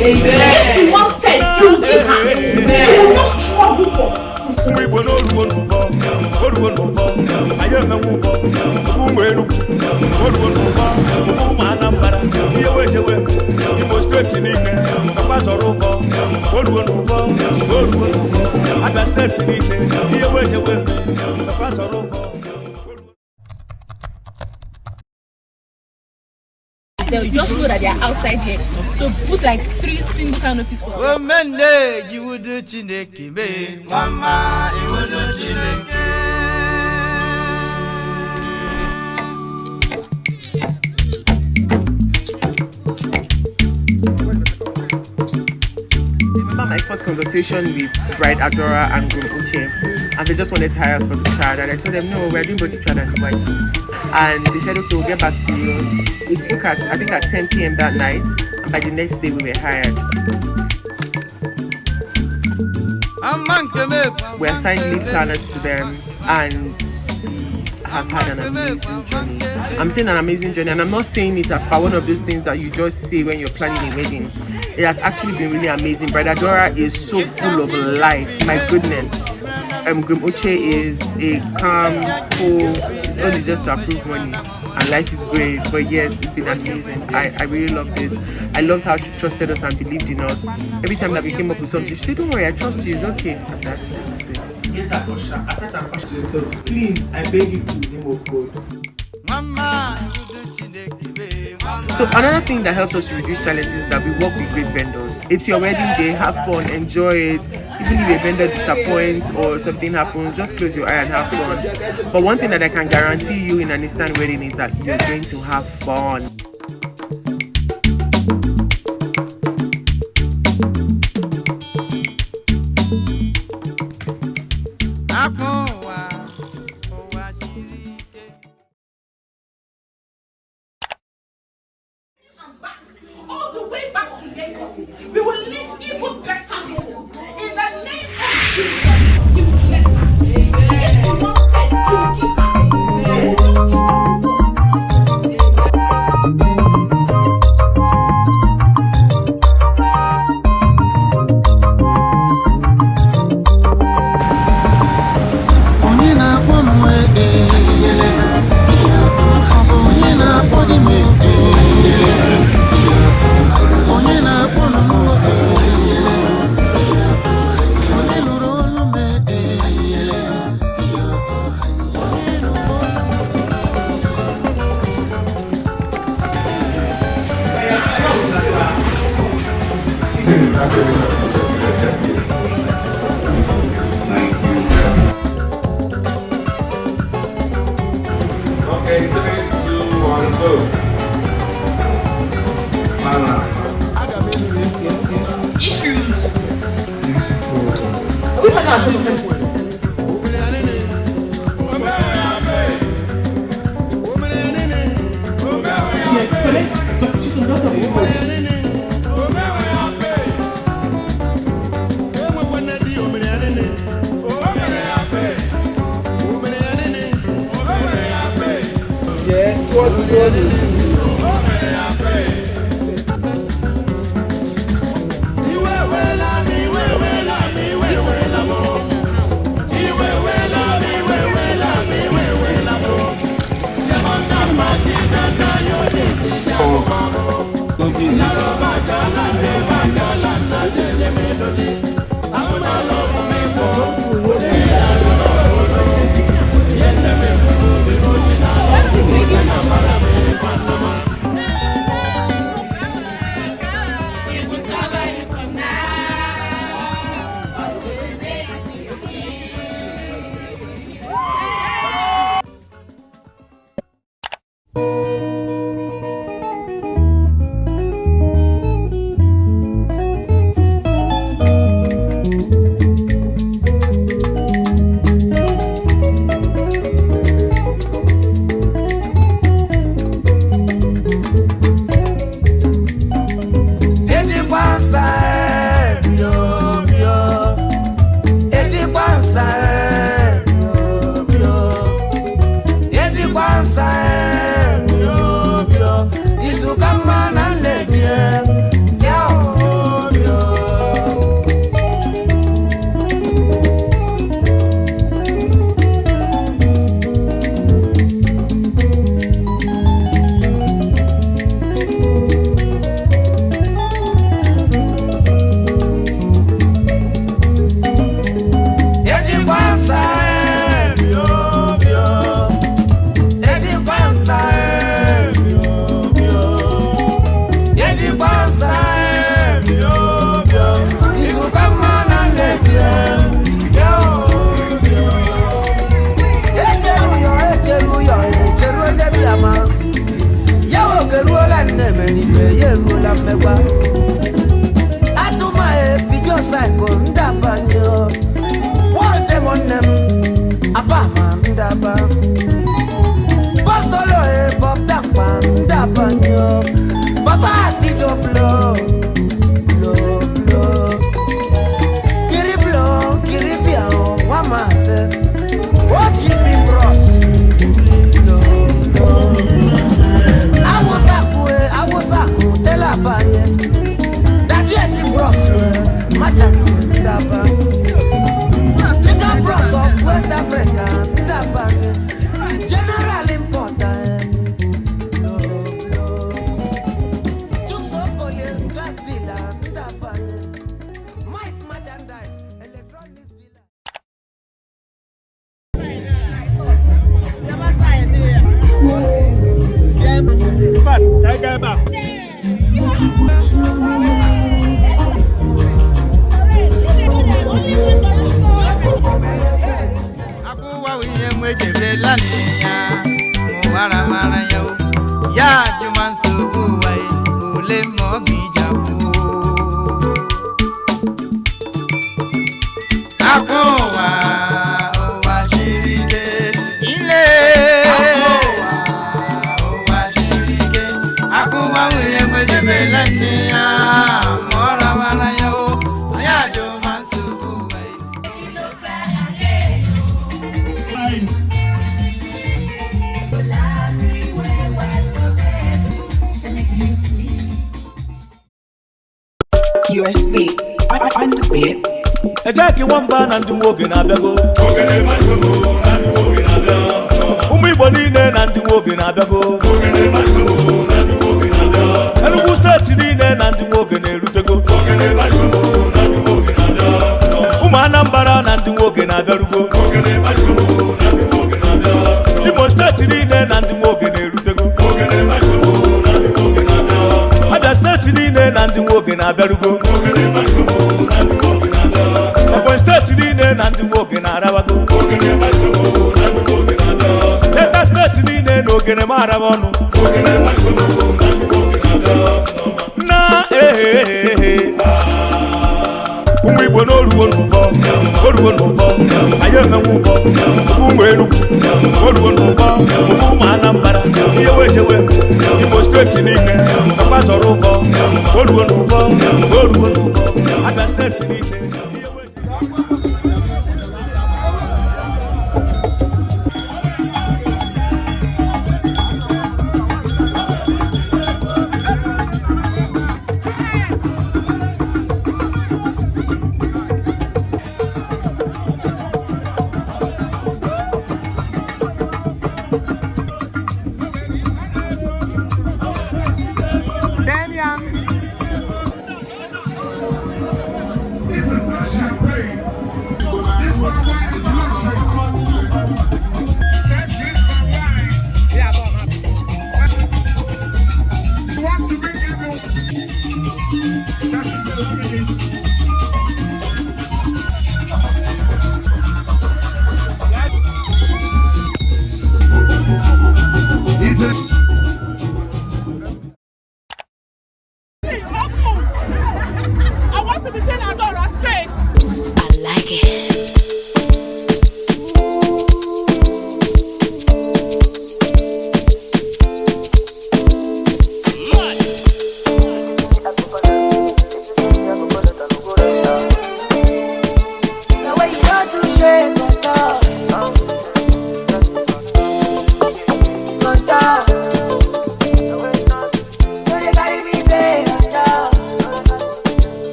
Amen. If she wants 10, you will give her. She will not struggle for. Ụmụ Igbo n'oruo n'ụbọ, oruo n'ụbọ, anyị emenwe ụbọ, ụmụ Enugu, oruo n'ụbọ, ụmụ Anambra, ihe wejewe, Imo Steeti niile, nakwa zọrọ ụbọ, oruo n'ụbọ, oruo n'ụbọ, Abia Steeti niile, ihe wejewe, nakwa zọrọ ụbọ. They'll just know that they are outside here. So put like 3 single canopies for them. Omenne jiwudu Chineke mee mama iwudu Chineke. I remember my first consultation with Bride Adaora and Groom Uche, and they just wanted to hire us for the trad, and I told them no, we're doing both the trad and the white. And they said okay, we'll get back to you. We spoke at, I think, at 10 p.m. that night, and by the next day we were hired. We assigned lead planners to them, and we have had an amazing journey. I'm saying an amazing journey, and I'm not saying it as per one of those things that you just say when you're planning a wedding. It has actually been really amazing. Bride Adaora is so full of life. My goodness. Groom Uche is a calm, cool, it's only just to approve money, and life is great. But yes, it's been amazing. I really loved it. I loved how she trusted us and believed in us. Every time that we came up with something, she said, don't worry, I trust you, it's okay. And that's it. So. Get an usher, attach an usher to yourself. Please, I beg you in the name of God. Mama iwudu Chineke mee mama. So another thing that helps us to reduce challenges is that we work with great vendors. It's your wedding day, have fun, enjoy it. Even if a vendor disappoints or something happens, just close your eye and have fun. But one thing that I can guarantee you in an instant wedding is that you're going to have fun. Akpụ ụwa, ụwa siri ike. Back, all the way back to Lagos. We will live even better people. In the name of Jesus, you will bless her. If she wants 10, you will give her. She will not struggle for. Onye na-akpọ m ee, ọ bụ onye na-akpọ di m ee, onye na-akpọ nụ m ee, onye nụrụ olu m ee, onye nụrụ olu m. Okay, 3, 2, 1, go. Mama. Issues. Beautiful. Which one is the Yes, collect. Chisom, that's a good. Yes, towards the. Motorcycle ndabanyo Waldem onem Abama ndaba Bob Solo e Bob Dampa ndabanyo Baba Atijo blow blow blow Kiri blow kiri bia o wamase OGB Bros blow blow Awosaku e Awosaku telabanye Dati Eti Bros e Machaku ndaba Chicken Bros of West Africa ndabanye General Importer e blow blow Chuksokolie glass dealer ndabanye Mike Merchandise electronics dealer. In fact, ka anyị gaa ebe a. Akwụwa ihe m ejebela nne ya mụwara mara ya o ya ajụma nsogbu ụwa ya ole ma ọ bụ ije akwụ akwụ ụwa ụwa siri ike ile ụwa siri ike akwụwa ihe m ejebela nne ya mụwara mara ya o ya ajụma nsogbu ụwa ya. USB on the beat. Ejeki nwamba na ndị nwoke na-abịago. Ụmụ Igbo niile na ndị nwoke na-abịago. Enugu steeti niile na ndị nwoke na-erutego. Ụmụ Anambra na ndị nwoke na-abịarugo. Imo steeti niile na ndị nwoke na-erutego. Abia steeti niile na ndị nwoke na-abịarugo. Ebonyi steeti niile na ndị nwoke na-arabago. Delta steeti niile na ogene m araba ọnụ. Na ehehehe. Ụmụ Igbo n'oruwo n'ụbọ, oruwo n'ụbọ, anyị emenwe ụbọ, ụmụ Enugu, oruwo n'ụbọ, ụmụ Anambra, ihe wejewe, Imo steeti niile, nakwa zọrọ ụbọ, oruwo n'ụbọ, oruwo n'ụbọ, Abia steeti niile, ihe wejewe. I want to be seen as Adora says. I like it.